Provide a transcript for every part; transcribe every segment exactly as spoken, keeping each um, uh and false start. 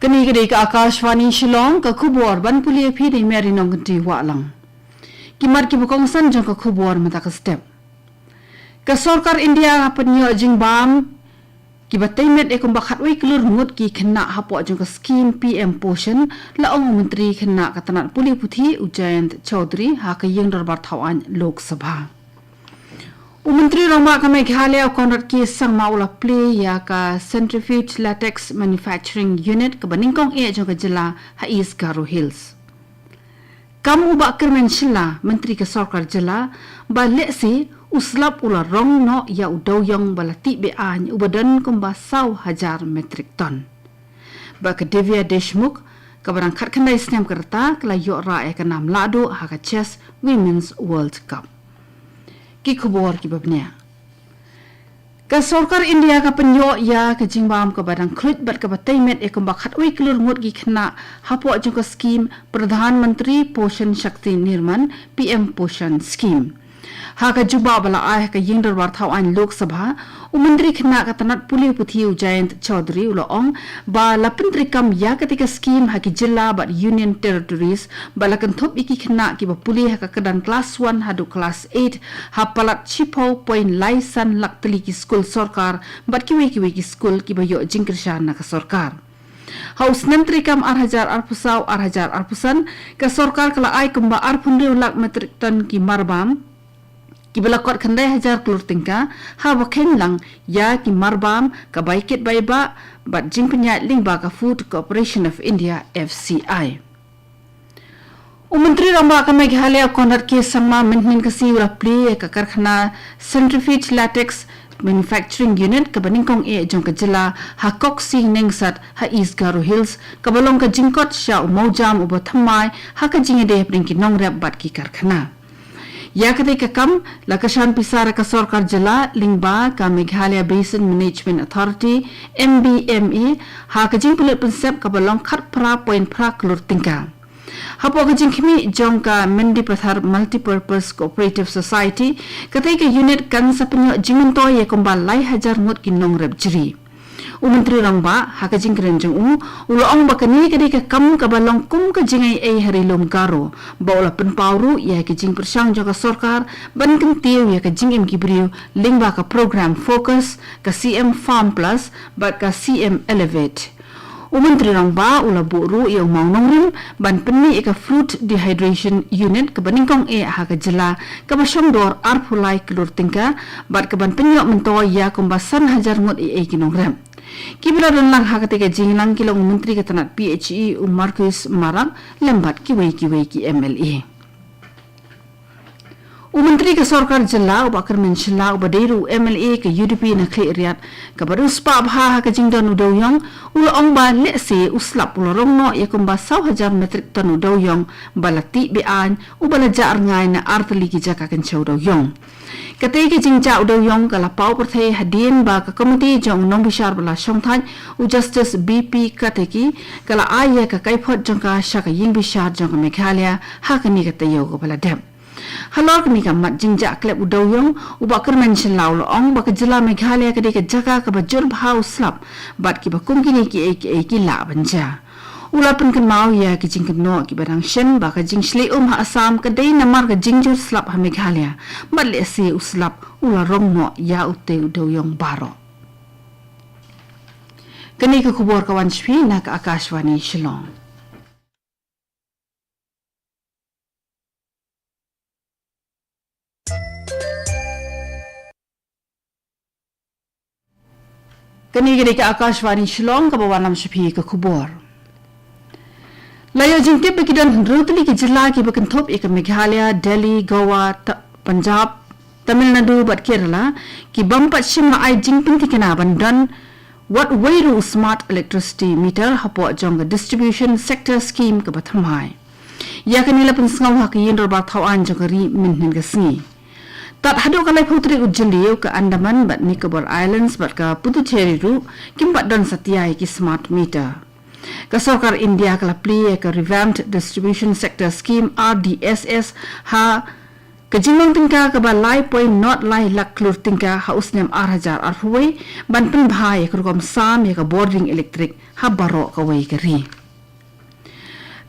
Kane ka dei ka Akashvani Shillong, ka khubor ban pule ïa phi da i Mary Nongkynrih Wahlang. Ki mat kiba kongsan jong ka khubor mynta ka step. Ka sorkar India ka pynïoh jingbam kiba tei met ïa kumba khatwei klur ngut ki khynnah hapoh jong ka skim P M Poshan, la ong u Myntri Khynnah ka tnat pule puthi u Jayant Chaudhary ha ka ïing dorbar thaw aiñ Lok Sabha. U Myntri Rangbah ka Meghalaya u Conrad K Sangma u la plie ïa ka Centrifuge Latex Manufacturing Unit kaba nyngkong eh jong ka jylla ha East Garo Hills. Kam u Bah Kyrmen Shylla, Myntri ka Sorkar Jylla, ba lehse u slap u la rong noh ïa u dewiong ba la tih be-aiñ uba don kumba saw hajar metric ton. Bah ka Divya Deshmukh, kaba dang khatkhyndai snem ka rta, ka la ïoh rah ïa ka nam lahduh ha ka Chess Women's World Cup. Ki khubor kiba bniah. Ka sorkar India ka pynïoh ïa ka jingbam kaba dang khluit bad kaba tei met ïa kumba khatwei klur ngut ki khynnah hapoh jong ka skim Pradhan Mantri Poshan Shakti Nirman, P M Poshan Scheme. Ha ka jubab ba la ai ha ka ïing dorbar thaw aiñ Lok Sabha, u Myntri Khynnah ka tnat pule puthi u Jayant Chaudhary u la ong ba la pyntreikam ïa katei ka skim ha ki jylla bad Union Territories, ba la kynthup ïa ki khynnah kiba pule ha ka kyrdan klas one haduh klas eight ha palat shiphew point lai san lak tylli ki skul sorkar bad kiwei kiwei ki skul kiba ïoh jingkyrshan na ka sorkar. Ha u snem treikam ar hajar arphew saw ar hajar arphew san, ka sorkar ka la ai kumba arphew hynriew lak metric ton ki marbam kiba la kot khyndai hajar klur tyngka, haba kheiñ lang ïa ki marbam ka bai kit bai bah bad jingpynïaid lyngba ka Food Corporation of India, F C I. U Myntri Rangbah ka Meghalaya u Conrad K Sangma mynhynnin ka sngi u la plie ïa ka karkhana Centrifuge Latex Manufacturing Unit kaba nyngkong eh jong ka jylla ha Koksi Nengsat ha East Garo Hills, kaba long ka jingkot sha u mawjam uba thymmai ha ka jingïadei hapdeng ki nongrep bad ki karkhana. Ïa katei ka kam la kyrshan pisa da ka sorkar jylla lyngba ka Meghalaya Basin Management Authority, M B M A, ha ka jingpynlut pynsep kaba long khatphra point phra klur tyngka. Hapoh ka jingkhmih jong ka Mendipathar Multipurpose Cooperative Society, katei ka unit kan sa pynïoh jingmyntoi ïa kumba lai hajar ngut ki nongrep jri. U Myntri Rangbah, ha ka jingkren jong u, u la ong ba kane ka dei ka kam kaba long kum ka jingaiei ha Ri Lum Garo, ba u la pynpaw ruh ïa ka jingpyrshang jong ka sorkar ban kyntiew ïa ka jingim ki briew lyngba ka program Focus, ka C M Farm Plus bad ka C M Elevate. U Myntri Rangbah u la buh ruh ïa u mawnongrim ban pynmih ïa ka Fruit Dehydration Unit kaba nyngkong eh ha ka jylla, kaba shong dor arphew lai klur tyngka bad kaban pynïoh myntoi ïa kumba san hajar ngut eiei ki nongrep. Kiba la don lang ha katei ka jingïalang ki long u Myntri ka tnat P H E u Marcuise Marak lem bad kiwei kiwei ki M L A. U Myntri ka Sorkar Jylla u Bah Kyrmen Shylla uba dei ruh u M L A ka U D P na Khliehriat, kaba riewspah bha ha ka jingdon u dewiong, u la ong ba lehse u slap u la rong noh ïa kumba saw hajar metric ton u dewiong ba la tih be-aiñ, uba la jah rngai na artylli ki jaka kynshew dewiong. Katei ka jingjah u dewiong ka la paw pyrthei hadien ba ka komiti jong u nongbishar ba la shongthait, u Justice B P Kateki, ka la ai ïa ka kaiphod jong ka sha ka ïing bishar jong ka Meghalaya ha kane ka taïew kaba la dep. Halor kane ka mat jingjah klep u dewiong, u Bah Kyrmen Shylla u la ong ba ka jylla Meghalaya ka dei ka jaka kaba jur bha u slap, bad kiba kum kine kiei kiei ki lah ban jia. U la pynkynmaw ïa ki jingkynnoh kiba dang shen ba ka jingshlei um ha Assam ka dei namar ka jingjur slap ha Meghalaya, bad lehse u slap u la rong noh ïa utei u dewiong baroh. Kane ka khubor ka wan sha phi na ka Akashvani Shillong. Kane ka dei ka Akashvani Shillong kaba wanlam sha phi ka khubor. La ïoh jingtip ba ki don hynriew tylli ki jylla kiba kynthup ïa ka Meghalaya, Delhi, Goa, Ta-, Punjab, Tamil Nadu bad Kerala, ki bym pat shym la ai jingpynthikna ban don wat wei ruh u smart electricity meter hapoh jong ka distribution sector scheme kaba thymmai. Ïa kane la pynsngew ha ka ïing dorbar thaw aiñ jong ka ri mynhynnin ka sngi. Tad haduh ka laiphew tarik u Jylliew ka Andaman bad Nicobar Islands bad ka Puducherry ruh kim pat don satia ïa ki smart meter. Ka sorkar India ka la plie ïa ka Revamped Distribution Sector Scheme, R D S S, ha Ka jinglong tyngka kaba lai point nod lai lak klur tyngka ha u snem ar hajar arphew wei, ban pynbha ïa ka rukom sam ïa ka bording elektrik ha baroh kawei ka ri.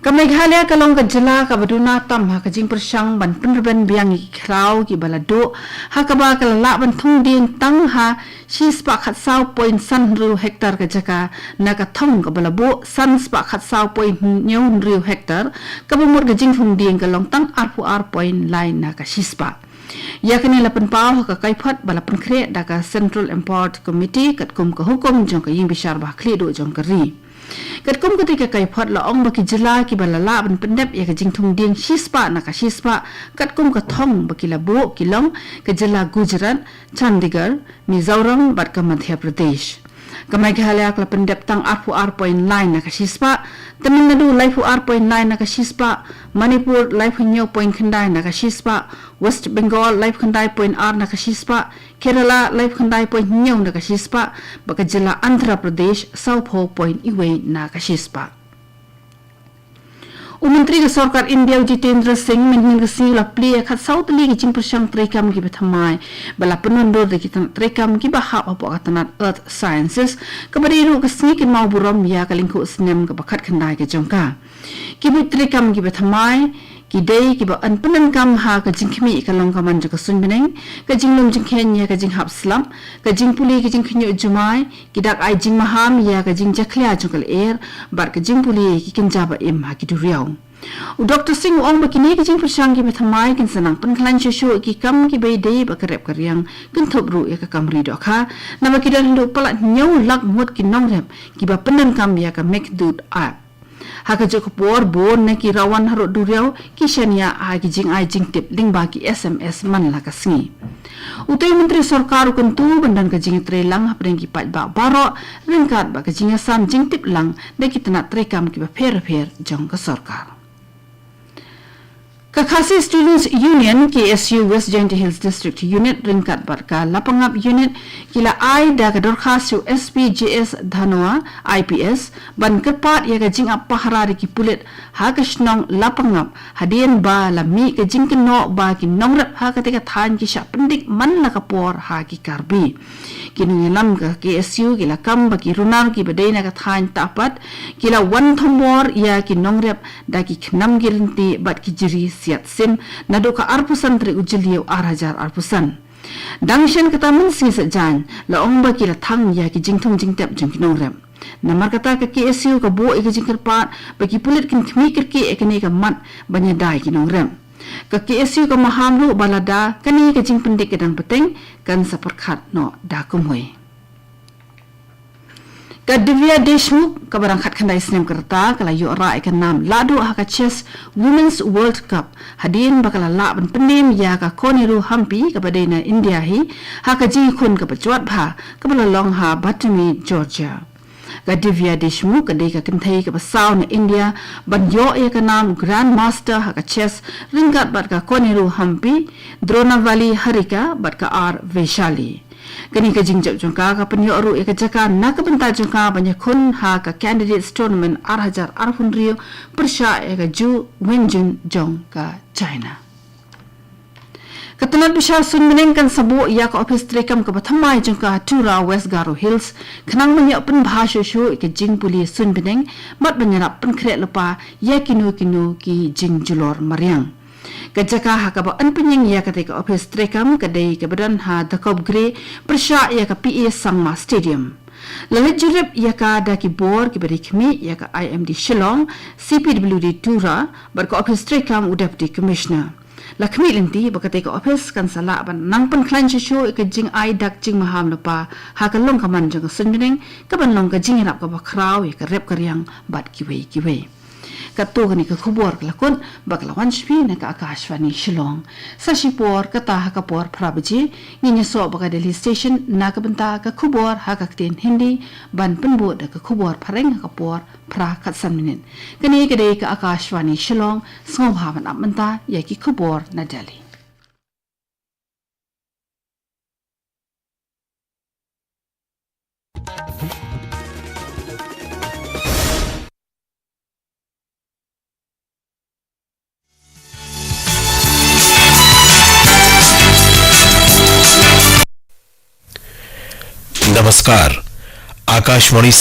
Ka Meghalaya ka long ka jylla kaba duna tam ha ka jingpyrshang ban pynrben biang ïa ki khraw kiba la duh, ha kaba ka la lah ban thung dieng tang ha shispah khatsaw point san hynriew hektar ka jaka na ka thong kaba la buh san spah khatsaw point hynñiew hynriew hektar, kaba mut ka jingthung dieng ka long tang arphew ar point lai na ka shispah. Ïa kane la pynpaw ha ka kaiphod ba la pynkhreh da ka Central Empowered Committee katkum ka hukum jong ka Ïingbishar ba khlieh duh jong ka ri. Katkum kata ka kaiphod la ong ba ki jylla kiba la lah ban pyndep ïa ka jingthung dieng shispah na ka shispah katkum ka thong ba ki la buh ki long ka jylla Gujarat, Chandigarh, Mizoram bad ka Madhya Pradesh. Ka Meghalaya ka la pyndep tang arphew ar point lai na ka shispah, Tamil Nadu laiphew ar point lai na ka shispah, Manipur laiphew hynñiew point khyndai na ka shispah, West Bengal laiphew khyndai point ar na ka shispah, Kerala laiphew khyndai point hynñiew na ka shispah, bad ka jylla Andhra Pradesh sawphew point wei na ka shispah. U Myntri ka Sorkar India u Jitendra Singh mynhynnin ka sngi u la plie ïa khatsaw tylli ki jingpyrshang treikam kiba thymmai ba la pynwandur da ki tnat treikam kiba hap hapoh ka tnat Earth Sciences, kaba dei ruh ka sngi kynmaw burom ïa ka lyngkhuh snem kaba khatkhyndai ka jong ka. Ki buit treikam kiba thymmai ki dei kiba yn pyndonkam ha ka jingkhmih ïa ka long ka man jong ka suiñbneng, ka jinglum jingkheiñ ïa ka jinghap slap, ka jingpule ka jingkhynñiuh jumai, ki dak ai jingmaham ïa ka jingjakhlia jong ka lyer bad ka jingpule ïa ki kynja ba im ha ki duriaw. U Doktor Singh u ong ba kine ki jingpyrshang kiba thymmai kin sa nang pynkhlaiñ shuh shuh ïa ki kam kiba ïadei bad ka rep ka riang, kynthup ruh ïa ka kam ri dohkha, naba ki don haduh palat hynñiew lak ngut ki nongrep kiba pyndonkam ïa ka Meghdoot app. Ha kajuh ka por, bun na ki rawan harud duriaw ki shaniah ha ki jingai jingtip lyngba ki S M S man la ka sngi. Utei u Myntri Sorkar u kyntu ban don ka jingïatreilang hapdeng ki paidbah baroh ryngkat bad ka jingïasam jingtip lang da ki tnat treikam kiba pher bapher jong ka sorkar. Ka Khasi Students Union, K S U, West Jaintia Hills District Unit ryngkat bad ka Lapangap Unit ki la ai da ka dorkhas sha u S P J S Dhanoa, I P S, ban kyrpad ïa ka jingap pahara da ki pulit ha ka shnong Lapangap, hadien ba la mih ka jingkynnoh ba ki nongrep ha katei ka thaiñ ki shah pyndik man la ka por ha ki Karbi. Ki nongïalam ka K S U ki la kam ba ki runar kiba dei na ka thaiñ Tahpat ki la wan thombor ïa ki nongrep da ki khnam ki ryntieh bad ki jri siat sim naduh ka arphew san tarik u Jylliew ar hajar arphew san. Dang shen kata, mynsngi saitjaiñ la ong ba ki la thang ïa ki jingthung jingtep jong ki nongrep. Namar kata ka K S U ka buh ïa ka jingkyrpad ba ki pulit kin khmih kyrkieh ïa kane ka mat ban ïada ïa ki nongrep. Ka K S U ka maham ruh ba lada kane ka jingpyndik ka dang bteng, kan sa pyrkhat noh da kumwei. Ka Divya Deshmukh, kaba dang khatkhyndai snem ka rta, ka la ïoh rah ïa ka nam lahduh ha ka Chess Women's World Cup hadien ba ka la lah ban pyndem ïa ka Koneru Hampi, kaba dei na India hi, ha ka jingïakhun kaba jwat bha kaba la long ha Batumi, Georgia. Ka Divya Deshmukh ka dei ka kynthei kaba saw na India ban ïoh ïa ka nam Grandmaster ha ka chess ryngkat bad ka Koneru Hampi, Dronavali Harika bad ka R Vaishali. Kane ka jingjop jong ka ka pynïoh ruh ïa ka jaka na ka bynta jong ka ban ïakhun ha ka Candidates Tournament ar hajar arphew hynriew pyrshah ïa ka Ju Wenjun jong ka China. Ka tnat bishar suiñbneng kan sa buh ïa ka ophis treikam kaba thymmai jong ka ha Tura, West Garo Hills, khnang ban ïoh pynbha shuh shuh ïa ka jingpule suiñbneng bad ban ïarap pynkhreh lypa ïa kino kino ki jingjulor mariang. Ka jaka ha kaba yn pynïeng ïa katei ka ophis treikam ka dei kaba don ha Dakopgre, pyrshah ïa ka P A Sangma Stadium. La leit jurip ïa ka da ki bor kiba dei khmih ïa ka I M D Shillong, C P W D Tura bad ka ophis treikam u Deputy Commissioner. La khmih lynti ba katei ka ophis kan sa lah ban nang pynkhlaiñ shuh shuh ïa ka jingai dak jingmaham lypa ha ka long ka man jong ka suiñbneng, kaban long ka jingïarap kaba khraw ïa ka rep ka riang bad kiwei kiwei. Katto katne ka khubor ka la kut bad ka la wan sha phi na ka Akashvani Shillong. Sa shipor kata ha ka por phra baje ngin ïasoh bad ka Delhi Station na ka bynta ka khubor ha ka ktien Hindi, ban pynbud da ka khubor phareng ha ka por phra khatsan minit. Kane ka dei ka Akashvani Shillong, sngewbha ban ap mynta ïa ki khubor na Delhi. Namaskar. Akashvani